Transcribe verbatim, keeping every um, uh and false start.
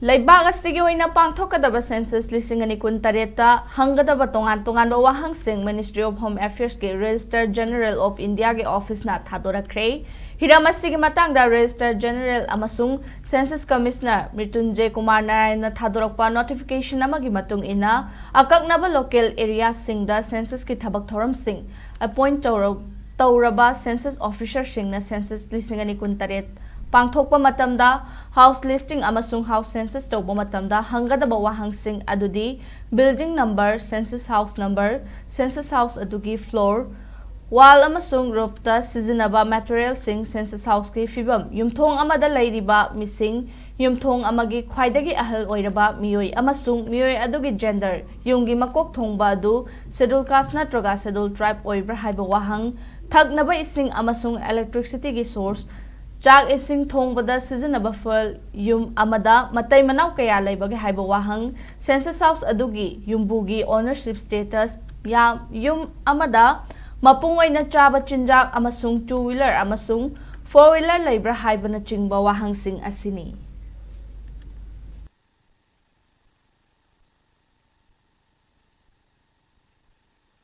ꯂꯩꯕꯥꯛ ꯑꯁꯤꯒꯤ ꯑꯣꯏꯅ ꯄꯥꯡꯊꯣꯛꯀꯗꯕ ꯁꯦꯟꯁꯁ ꯂꯤꯁꯤꯡ ꯑꯅꯤ ꯀꯨꯟ ꯇꯔꯦꯠꯇ ꯍꯪꯒꯗꯕ ꯇꯣꯉꯥꯟ ꯇꯣꯉꯥꯟꯕ ꯋꯥꯍꯪꯁꯤꯡ Ministry of Home Affairs ꯀꯤ Registrar General of India ꯒꯤ office ꯅ ꯊꯥꯗꯣꯔꯛꯈ꯭ꯔꯦ꯫ ꯍꯤꯔꯝ ꯑꯁꯤꯒꯤ ꯃꯇꯥꯡꯗ Registrar General ꯑꯃꯁꯨꯡ Census Commissioner ꯃ꯭ꯔꯤꯇꯨꯟꯖꯦ ꯀꯨꯃꯥꯔ ꯅꯥꯔꯥꯌꯟꯅ ꯊꯥꯗꯣꯔꯛꯄ notification ꯑꯃꯒꯤ ꯃꯇꯨꯡ ꯏꯟꯅ, ꯑꯀꯛꯅꯕ local area ꯁꯤꯡꯗ census ꯀꯤ ꯊꯕꯛ ꯊꯧꯔꯝꯁꯤꯡ appoint ꯇꯧꯔ-, ꯇꯧꯔꯕ census officer ꯁꯤꯡꯅ ꯁꯦꯟꯁꯁ ꯂꯤꯁꯤꯡ ꯑꯅꯤ ꯀꯨꯟ ꯇꯔꯦꯠ ꯄꯥꯡꯊꯣꯛꯄ ꯃꯇꯝꯗ house listing ꯑꯃꯁꯨꯡ house census ꯇꯧꯕ ꯃꯇꯝꯗ ꯍꯪꯒꯗꯕ ꯋꯥꯍꯪꯁꯤꯡ ꯑꯗꯨꯗꯤ building number, census house number, census house ꯑꯗꯨꯒꯤ floor, wall ꯑꯃꯁꯨꯡ roof ꯇ ꯁꯤꯖꯤꯟꯅꯕ material ꯁꯤꯡ, census house ꯀꯤ ꯐꯤꯕꯝ, ꯌꯨꯝꯊꯣꯡ ꯑꯃꯗ ꯂꯩꯔꯤꯕ ꯃꯤꯁꯤꯡ, ꯌꯨꯝꯊꯣꯡ ꯑꯃꯒꯤ ꯈ꯭ꯋꯥꯏꯗꯒꯤ ꯑꯍꯜ ꯑꯣꯏꯔꯕ ꯃꯤꯑꯣꯏ ꯑꯃꯁꯨꯡ ꯃꯤꯑꯣꯏ ꯑꯗꯨꯒꯤ gender, ꯌꯨꯝꯒꯤ ꯃꯀꯣꯛ ꯊꯣꯡꯕ ꯑꯗꯨ Schedule Caste ꯅꯠꯇ꯭ꯔꯒ Schedule Tribe ꯑꯣꯏꯕ꯭ꯔꯥ ꯍꯥꯏꯕ ꯋꯥꯍꯪ, ꯊꯛꯅꯕ ꯏꯁꯤꯡ ꯑꯃꯁꯨꯡ electricity ꯒꯤ source, ꯆꯥꯛ ꯏꯁꯤꯡ ꯊꯣꯡꯕꯗ ꯁꯤꯖꯤꯟꯅꯕ fuel, ꯌꯨꯝ ꯑꯃꯗ ꯃꯇꯩ ꯃꯅꯥꯎ ꯀꯌꯥ ꯂꯩꯕꯒꯦ ꯍꯥꯏꯕ ꯋꯥꯍꯪ, census house ꯑꯗꯨꯒꯤ ꯌꯨꯝꯕꯨꯒꯤ ownership status, ꯌꯥꯝ, ꯌꯨꯝ ꯑꯃꯗ ꯃꯄꯨꯡ ꯑꯣꯏꯅ ꯆꯥꯕ ꯆꯤꯟꯖꯥꯛ ꯑꯃꯁꯨꯡ two wheeler ꯑꯃꯁꯨꯡ four wheeler ꯂꯩꯕ꯭ꯔꯥ ꯍꯥꯏꯕꯅꯆꯤꯡꯕ ꯋꯥꯍꯪꯁꯤꯡ ꯑꯁꯤꯅꯤ꯫